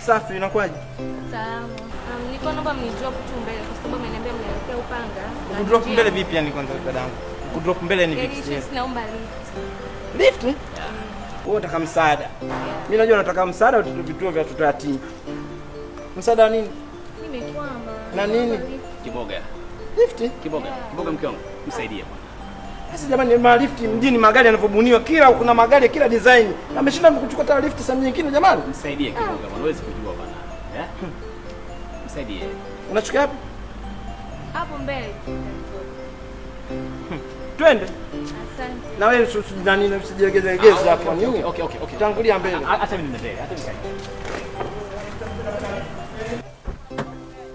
Safi, inakuwaje? Salama. Nilikuwa naomba mnidrop tu mbele kwa sababu ameniambia mnaelekea Upanga. Kudrop mbele vipi yani kwanza dadangu? Kudrop mbele ni vipi? Yaani naomba lift. Lift? Yeah. Wewe unataka msaada. Mimi najua unataka msaada vituo vya watoto yatima. Msaada wa nini? Nimekwama. Na nini? Kiboga. Lift? Kiboga. Kiboga mke wangu, msaidie bwana. Sasa jamani, ma lift mjini magari yanavyobuniwa, kila kuna magari kila design. Ameshinda kuchukua hata lift sehemu nyingine jamani. Msaidie Kiboga bwana, huwezi kujua bwana. Eh? Msaidie. Unachukua wapi? Hapo mbele. Twende. Asante. Na wewe nani usijilegeze legeze hapo nini? Okay. Tangulia mbele. Acha mimi mbele, acha mimi.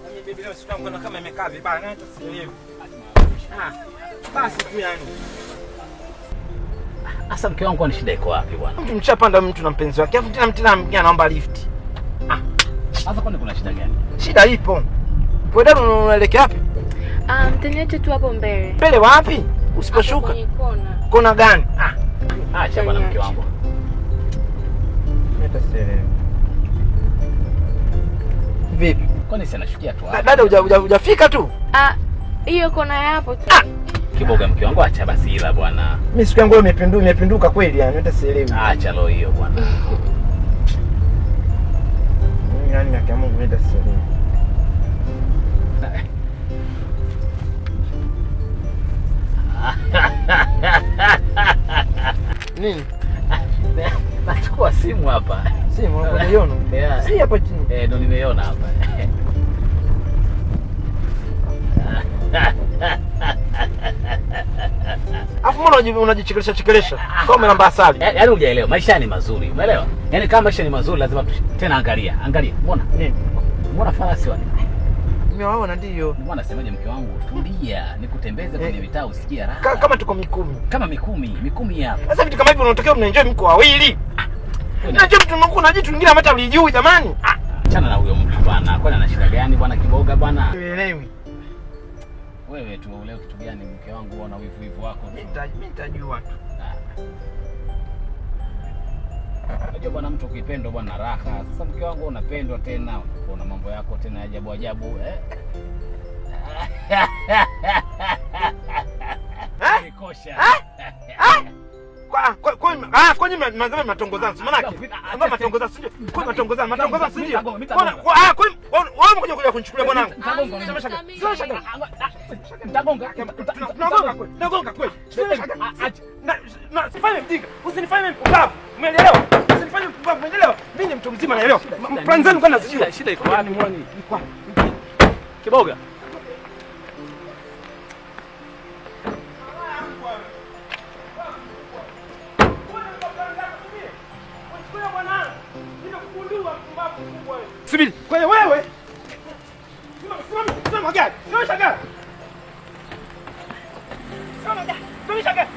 Mimi bibi leo siku yangu kama imekaa vibaya na hata sielewi. Ah. Basi tu yani. Asa mke wangu kwani shida iko wapi bwana? Mtu mshapanda mtu na mpenzi wake. Alafu tena mtu anaomba lift. Ah. Sasa kwani kuna shida gani? Shida ipo. Kwa dada unaelekea wapi? Mtaniache tu hapo mbele. Mbele wapi? Usiposhuka. Kwenye kona. Kona gani? Ah. Acha bwana mke wangu. Mimi vipi? Kwani si anashukia tu hapo? Dada hujafika tu? Ah, hiyo kona hapo tu. Ah. Kiboga mke wangu acha basi ila bwana. Mimi siku yangu imepinduka kweli yani hata sielewi. Acha leo hiyo bwana. Mimi yani ya Mungu hata sielewi. Nini? Nachukua simu hapa. Simu unaiona? Yeah. Si hapa chini. Eh, ndo nimeiona hapa. Afu mbona unajichekelesha chekelesha? Kama umelamba asali. Yaani hujaelewa, maisha ni mazuri, umeelewa? Yaani kama maisha ni mazuri lazima tena angalia, angalia. Mbona? Nini? Mbona farasi wale? Nimewaona ndio. Mbona nasemaje mke wangu? Tulia, nikutembeze kwenye mitaa usikie raha. Kama tuko mikumi. Kama mikumi hapa. Sasa vitu kama hivi unatokea mnaenjoy mko wawili. Unajua mtu mko na jitu lingine hata ulijui jamani. Achana na huyo mtu bwana. Kwani ana shida gani bwana Kiboga bwana? Sielewi. Wewe tu ule kitu gani mke wangu uona wivu wivu wako tu. Mimi nitajua tu. Unajua bwana mtu ukipendwa bwana raha. Sasa mke wangu unapendwa tena, una mambo yako tena ajabu ajabu eh? Nikosha. Kwa nini mnazama mnatongozana? Maana yake mbona mnatongozana sio? Kwa mnatongozana, mnatongozana sio? Kwa kwa wewe umekuja kuja kunichukulia bwanangu. Sio shaka. Nitagonga. Tunagonga kweli. Tunagonga kweli. Na sifanye mjinga. Usinifanye mpumbavu. Umeelewa? Usinifanye mpumbavu, umeelewa? Mimi ni mtu mzima naelewa. Plan zenu kwa nazijua. Shida iko wapi mwani? Kiboga. Subiri. Kwa hiyo wewe simama gari. Simamisha gari. Simama gari. Simamisha gari.